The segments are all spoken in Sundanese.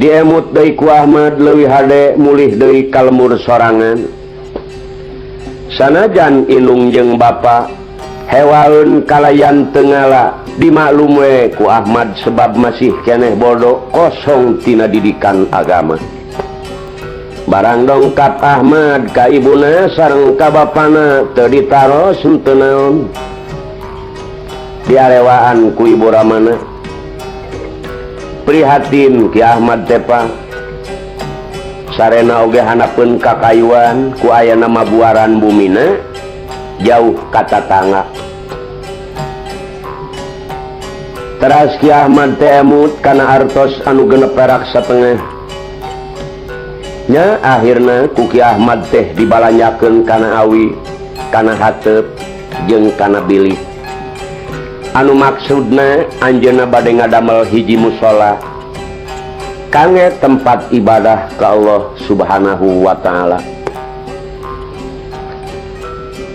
Diemut deui ku Ahmad leuwih hade mulih deui ka lembur sorangan. Sanajan indung jeung bapa hewaeun kalayan teu ngala dimaklum we ku Ahmad sebab masih keneh bodoh kosong tina didikan agama. Barang dongkap Ahmad ka ibuna sareng ka bapana teu ditaros henteu naon. Diarewaan ku ibu ramana. Prihatin Ki Ahmad Tepa. Sarena oge hanapeun kakayuan ku ayana mabuaran bumina jauh ka tatangga. Teras Ki Ahmad teh emut kana artos anu genep perak satengah. Nya akhirna ku Ki Ahmad teh dibalanjakeun kana awi, kana hateup jeung kana bilik. Anu maksudna anjeunna bade ngadamel hiji musala kangge tempat ibadah ka Allah Subhanahu wa taala.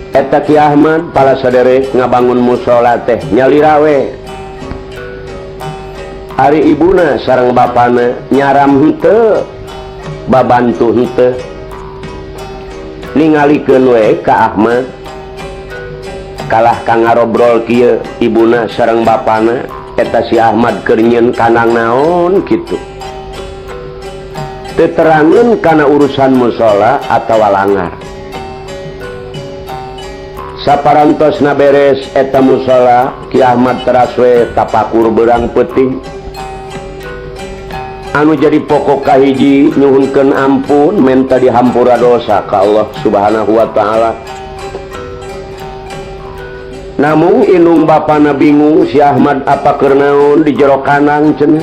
Eta Ki Ahmad pala saderek ngabangun musala teh nyalira we. Ari ibuna sareng bapana nyaram henteu, babantu henteu. Ningalikeun we ka Ahmad. Kalah ka ngarobrol kieu ibuna sareng bapana eta si Ahmad keur nyieun kandang naon kitu. Teu terangeun kana urusan musala atawa langar. Saparantosna beres eta musala Ki Ahmad teras we tapakur beurang peuting. Anu jadi pokok kahiji nyuhunkeun ampun menta dihampura dosa ka Allah Subhanahu wa taala. Namun indung bapana bingung si Ahmad apa keur naon di jero kandang cenah.